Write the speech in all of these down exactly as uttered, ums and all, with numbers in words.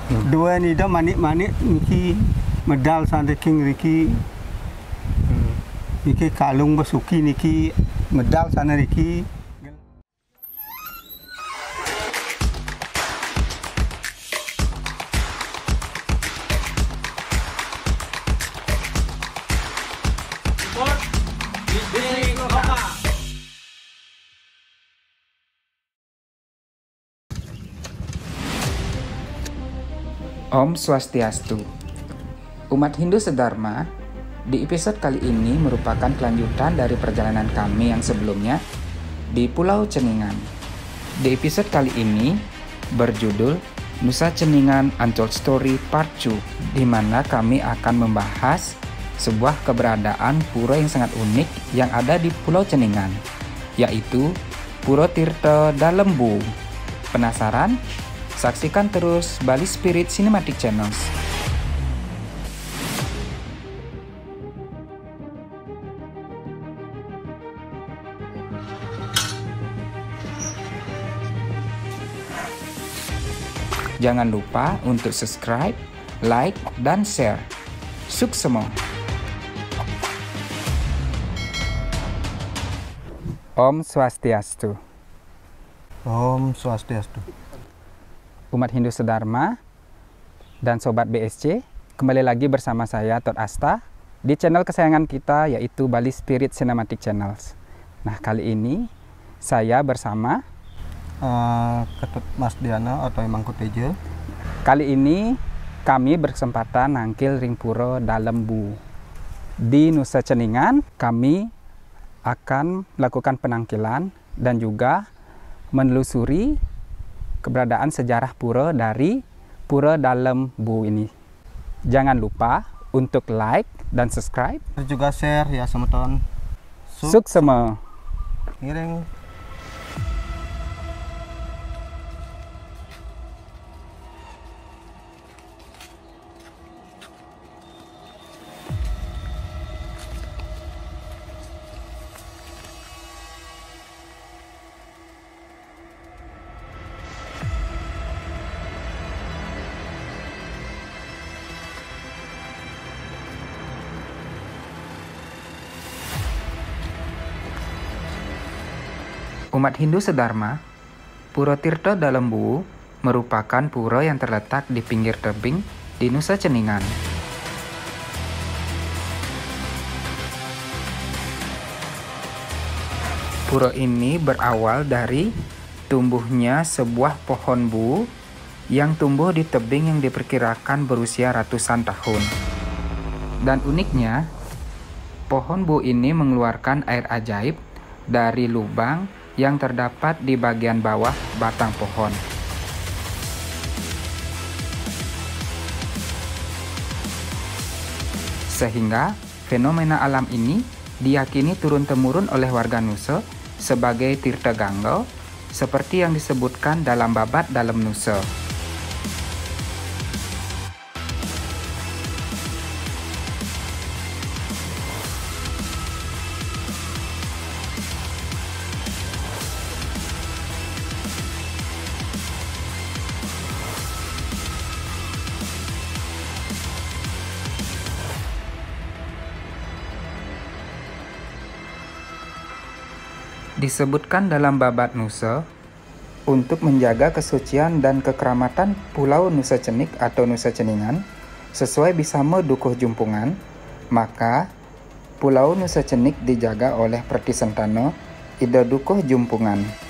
Dua ni dah manik-manik niki medal sana king riki. Niki kalung basuki niki medal sana riki. Om Swastiastu. Umat Hindu sedharma, di episode kali ini merupakan kelanjutan dari perjalanan kami yang sebelumnya di Pulau Ceningan. Di episode kali ini berjudul Nusa Ceningan Untold Story Part two, di mana kami akan membahas sebuah keberadaan pura yang sangat unik yang ada di Pulau Ceningan, yaitu Pura Tirta Dalembu. Penasaran? Saksikan terus Bali Spirit Cinematic Channels. Jangan lupa untuk subscribe, like, dan share. Suksema. Om Swastiastu. Om Swastiastu. Umat Hindu sedharma dan sobat B S C, kembali lagi bersama saya Tot Asta di channel kesayangan kita, yaitu Bali Spirit Cinematic Channels. Nah, kali ini saya bersama Eh, Ketut Mas Diana atau Emang Kuteja. Kali ini kami berkesempatan nangkil ring Pura Dalembu di Nusa Ceningan. Kami akan melakukan penangkilan dan juga menelusuri keberadaan sejarah pura dari Pura Dalembu ini. Jangan lupa untuk like dan subscribe. Terus juga share ya semeton. Suksema. Ngiring. Umat Hindu sedharma, Pura Tirta Dalembu merupakan pura yang terletak di pinggir tebing di Nusa Ceningan. Pura ini berawal dari tumbuhnya sebuah pohon bu yang tumbuh di tebing yang diperkirakan berusia ratusan tahun. Dan uniknya, pohon bu ini mengeluarkan air ajaib dari lubang yang terdapat di bagian bawah batang pohon. Sehingga fenomena alam ini diyakini turun-temurun oleh warga Nusa sebagai Tirta Gangga, seperti yang disebutkan dalam babad Dalem Nusa. Disebutkan dalam babad Nusa, untuk menjaga kesucian dan kekeramatan Pulau Nusa Cenik atau Nusa Ceningan, sesuai bisama Dukuh Jumpungan, maka Pulau Nusa Cenik dijaga oleh Preti Sentana, Ida Dukuh Jumpungan.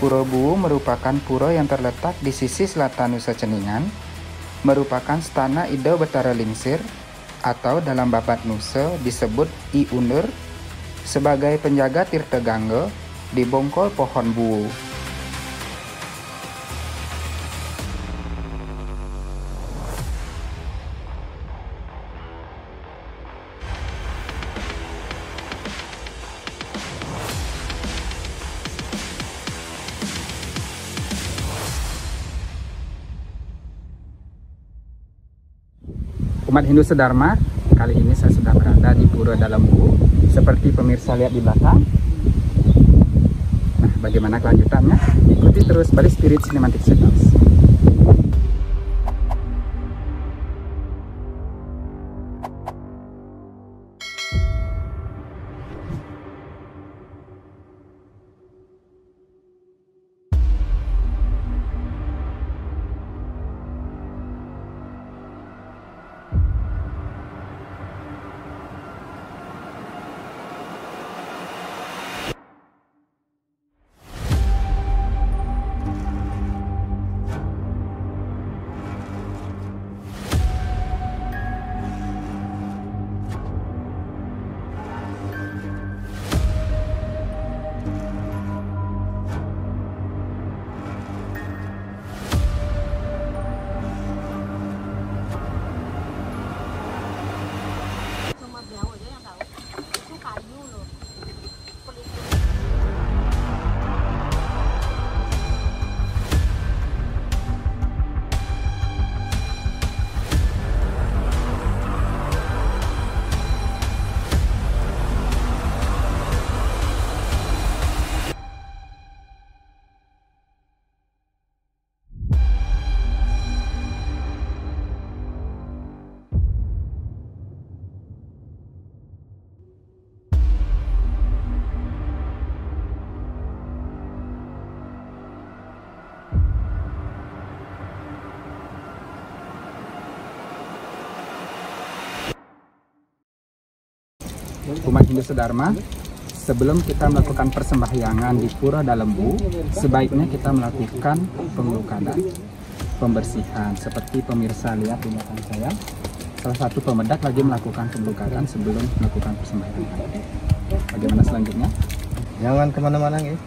Pura Buwu merupakan pura yang terletak di sisi selatan Nusa Ceningan, merupakan stana Ida Betara Lingsir, atau dalam babad Nusa disebut I Undur, sebagai penjaga tirta gangga di bongkol pohon buwu. Umat Hindu sedharma, kali ini saya sudah berada di Pura Dalembu. Seperti pemirsa lihat di belakang. Nah, bagaimana kelanjutannya? Ikuti terus Bali Spirit Cinematic Channels. Umat Hindu sedharma, sebelum kita melakukan persembahyangan di Pura Dalembu, sebaiknya kita melakukan penglukadan, pembersihan, seperti pemirsa lihat di belakang saya. Salah satu pemedak lagi melakukan penglukadan sebelum melakukan persembahyangan. Bagaimana selanjutnya? Jangan kemana-mana, nggih.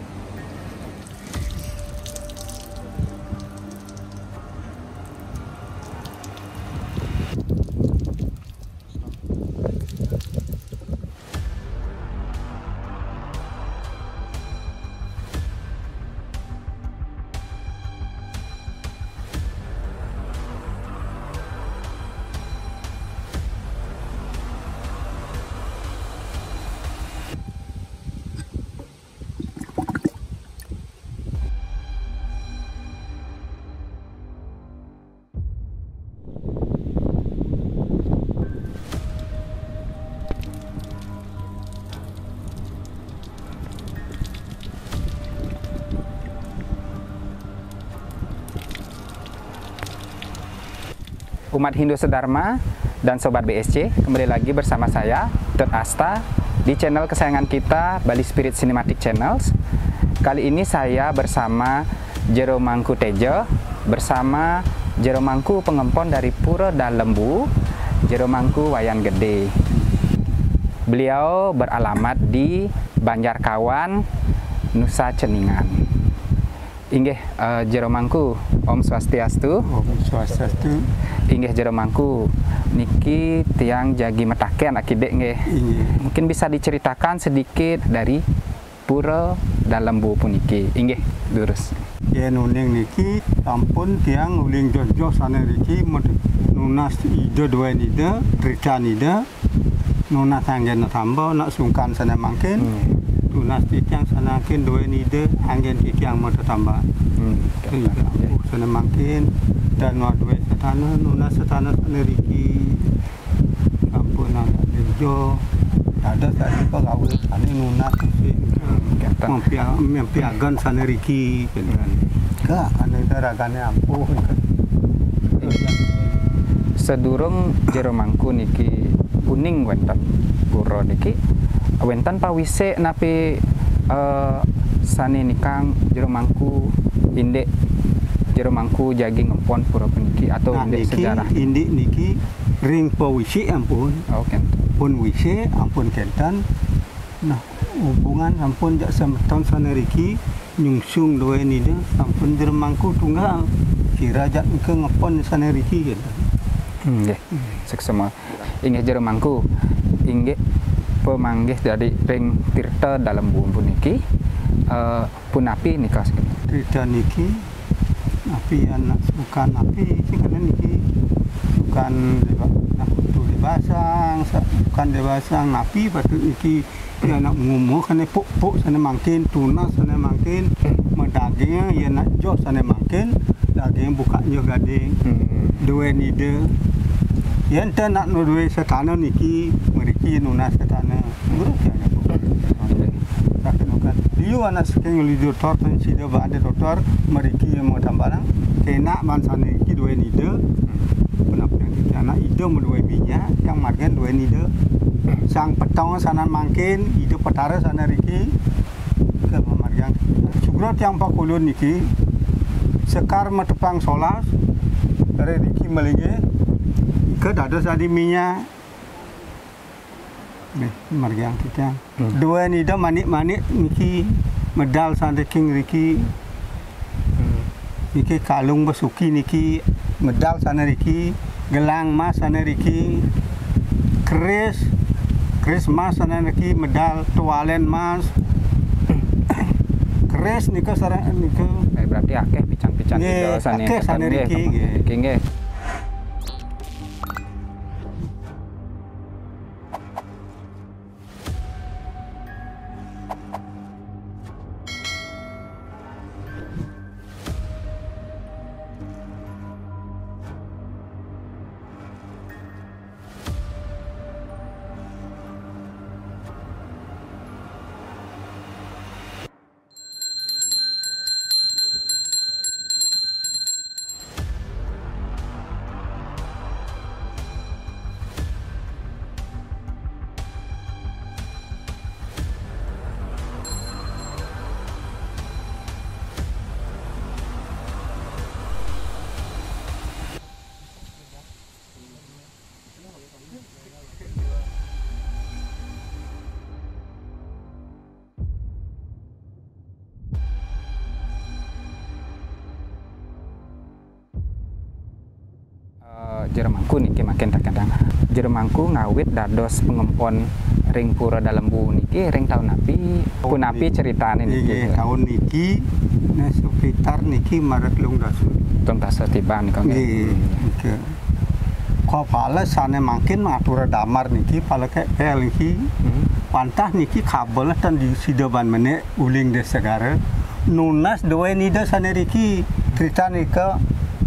Umat Hindu sedharma dan Sobat B S C, kembali lagi bersama saya, Tut Asta, di channel kesayangan kita, Bali Spirit Cinematic Channels. Kali ini saya bersama Jero Mangku Tejo, bersama Jero Mangku pengempon dari Pura Dalembu, Jero Mangku Wayan Gede. Beliau beralamat di Banjar Kawan, Nusa Ceningan. Inggih, eh, Jero Mangku, Om Swastiastu. Om Swastiastu. Inggih, Jero Mangku, niki tiang jagi mataken akidik nggih. Inggih. Mungkin bisa diceritakan sedikit dari Pura Dalembu puniki. Inggih, durus. Yen uning niki sampun tiang uling joh-joh sane riki med-, nunas ida duwen ida, trican ida, nunas anggen tamba nak sungkan sane mangkin, hmm, nunas titiang sane mangkin duwen ida, anggen titiang mata tamba. Hmm. Iya, sane mangkin, dan ngaduwe setana, nunas setana sane riki. Sampun anak bejo, dados tadi pegawai sane nunas sing, hmm, kata, mempiagan sane riki, gitu kan. Ka, ane ragane ampuh. Sedurung Jero Mangku niki uning wenten pura niki, wenten pawisik napi, eh, sane nikang Jero Mangku indik Jero Mangku jagi ngempon pura puniki atau, nah, indik niki, sejarah? Indik niki ring pawisik ampun. Oh, kenten. Pun wisik ampun kenten. Nah, hubungan sampun jak semeton sane riki nyungsung duwe nida sampun Jero Mangku tunggal. Kira jak engke ngepon sane riki kenten. Hmm, nggih. Suksma. Inggih Jero Mangku. Inggih pamanggih dadi ring tirta Dalembu puniki, eh, punapi nika? Tirta niki napi anak sukan napi sing kena niki? Kan déwa-, nah, kudu dibasang, sa-, bukan dibasang, napi patut niki, ya, nak ngumuh sané puk-puk sané mangkin, tunas sané mangkin, madaging, ya, nak joh sané mangkin, daging bukak joh gading. Hmm. Duén ida. Yén té nak nu dué satana niki, mriki nunas satana. Guru kaya apa? Sakit nukan. Liu anak saking uli doktor, tan sida ba ada doktor, mriki mau tambalang. Kénak ban sané niki duén ida. Punapa tiang anak ida madué minyak, tiang margiang duén ida. Sang Petong sané mangkin, ida Petara sané riki. Ka margiang. Sugra tiang pakulun niki. Sekar matepang solas, ring riki malinggih. Ika dados dadi minyak. Nggih, margiang titiang. Hmm. Duén ida manik-manik niki, medal sané ring riki. Hmm. Niki kalung basuki niki, medal sané riki, gelang mas sané riki, keris, keris mas sané riki, medal tualén mas. Keris nika sareng nika. Eh, berarti akéh picang-picang. Nggih, ida sané akéh sané nggih, riki, nggih. Riki nggih. Eh, Jero Mangku niki mangkin tak kadang. Jero Mangku ngawit dados pangempon ring Pura Dalem Buwu niki ring taun napi? Punapi ceritané niki? Nggih, taun niki, nah, sekitar niki mara telung dasa. Telung dasa tiban nika nggih. Nggih, nika. Kapala sané mangkin matur damar niki, pala kepel niki. Hmm. Wantah niki kabel tan di sida ban menék uling desa segara. Nunas duén ida sané riki. Crita nika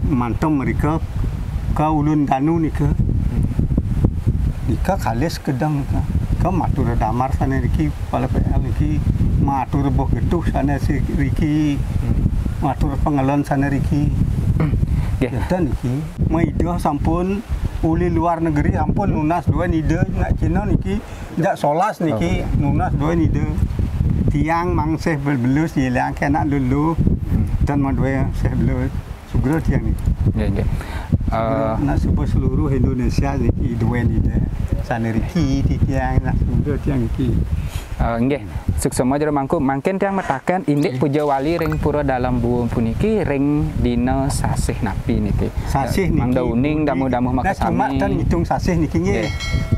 manten mrika ka Ulun Danu nika. Nika kalis kedeng nika. Ka matur damar sané riki, pala P L niki. Matur boh getuh sané si-, riki. Hmm. Matur pangelon sané riki. Nggih. Ngéten niki. Maida sampun uli luar negeri, sampun nunas duén ida nak Cina niki. Jak solas niki, oh, nunas duén ida. Tiang mangsih bel-, belus ngilang kénak lulu. Hmm. Tan madué sih belus. Sugra tiang niki. Nggih, nggih. Sugra, eh, nak suba seluruh Indonesia niki duén ida. Sané riki titiang nak sugra tiang niki. Eh, nggih. Suksma Jero Mangku, mangkin tiang mataken indik, nggih, puja wali ring Pura Dalem Buwu puniki ring dina sasih napi niki? Sasih niki mangda uning, damuh-damuh makasami. Nah, cuma tan ngitung sasih niki nggih. Nggih.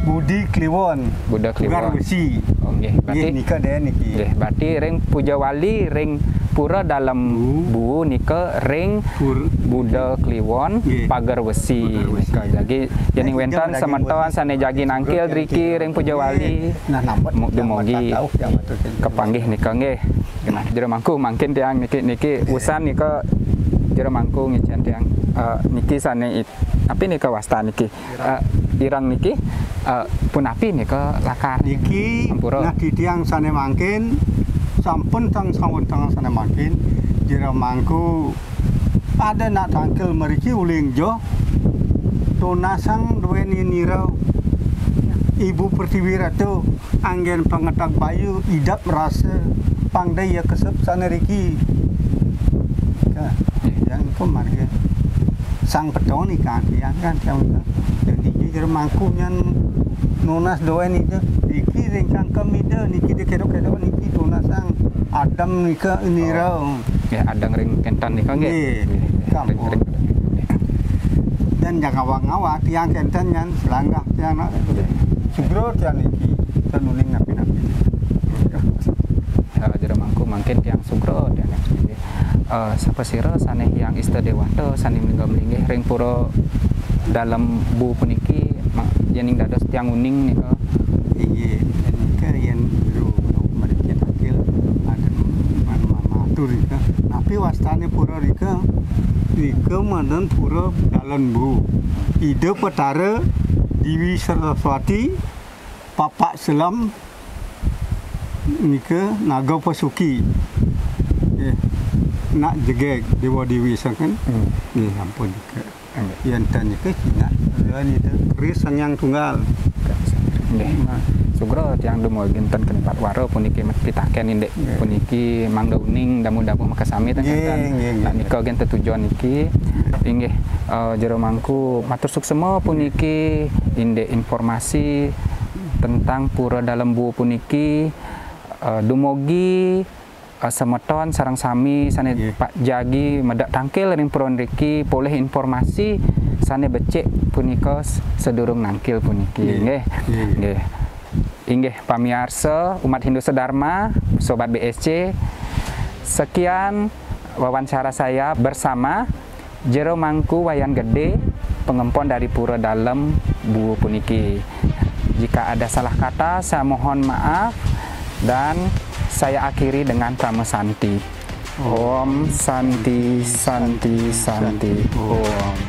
Budi Kliwon. Buda Kliwon. Pagar Wesi. Oh, nggih. Berarti nggih, nika deh niki. Nggih, berarti ring puja wali ring Pura Dalem Buwu. Buwu nika ring Pur- Buda Kliwon, nggih, Pagar Wesi. Pagar Wesi. Nika jagi, nah, yening wénten semeton sané jagi nangkil driki ring puja wali. Nggih. Nah, nampak mu-, dumugi kapanggih nika nggih. Genah Jero Mangku mangkin tiang niki, niki usan nika Jero Mangku ngicén tiang, eh, niki sané it-, napi nika wasta niki? Eh, ireng niki, eh, punapi nika lakar? Niki ampura. Nah, titiang sané mangkin, sampun tang sawetara sané mangkin, Jero Mangku pada nak tangkil mriki uling joh, tunasang duénira Ibu Pertiwi Ratu, anggén pangeteg bayu, idep rasa, pang da ia kesep sané riki. Ka, yang ko marga. Sang Petong nika tiang kan, tiang. Jadi Jero Mangku nyan nunas duén ida, niki ring cangkem ida, niki di kedok-kedok niki tunasang adeng nika nira. Oh. Ya, adeng ring kénten nika nggih. Nggih, nggih, kampung. Ring, ring. Dan jangan ngawak-ngawak tiang kénten nyan, selanggah tiang nak. Nggih. Sugra tiang niki, ten uning napi-napi. Eh, Jero Mangku mangkin tiang sugra tiang niki. Eh, sapasira sané hyang ista déwata sané malingga-malinggih ring pura Dalem Bu puniki, ma-, yéning dados tiang uning nika. Inggih, nika yén jero mriki tangkil, aden man-, matur nika. Napi wastané pura nika? Nika madan pura Dalem Bu. Ida Petara, Déwi Saraswati, Papak Selam, nika Naga Pasuki. Nggih. Nak jegég Déwa Déwi sangkan. Hmm. Nggih, ampun nika. Inggih. Yén ten nika cingak, yén itu keris Sang Hyang Tunggal. Nggih. Nah. Sugra tiang dumugi ten kenipat wara puniki pitakén indik. Nggih. Puniki mangda uning damu-damu makasami ten. Nggih, ngeten. Nggih, nggih. Nah, nika gén tetujon niki. Inggih, eh, Jero Mangku matur suksema puniki indik informasi tentang Pura Dalem Bu puniki, eh, dumugi eh, semeton sareng sami sané, nggih, pa-, jagi medal tangkil ring pura ngriki polih informasi sané becik punika s-, sadurung nangkil puniki. Nggih. Nggih. Nggih. Nggih. Inggih, pamiarsa umat Hindu Sedharma, Sobat B S C, sekian wawancara saya bersama Jero Mangku Wayan Gedé, pengempon dari Pura Dalem Bu puniki. Jika ada salah kata, saya mohon maaf dan saya akhiri dengan Parama Santi. Om Santi, Santi, Santi, Om.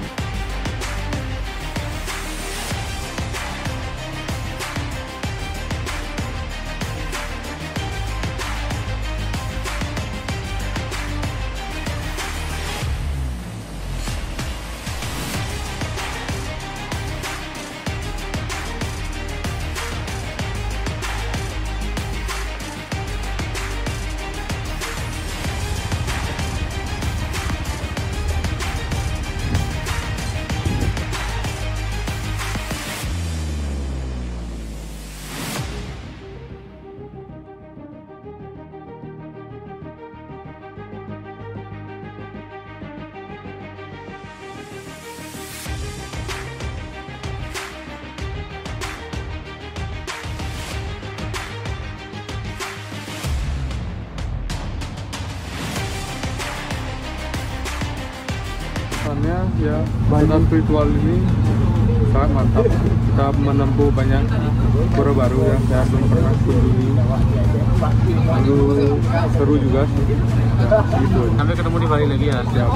Soalnya, ya, baik, pesan spiritual ini sangat mantap. Kita menempuh banyak pura baru yang saya belum pernah kunjungi. Lalu seru juga sih. Ya, gitu. Sampai ketemu di Bali lagi ya. Siap.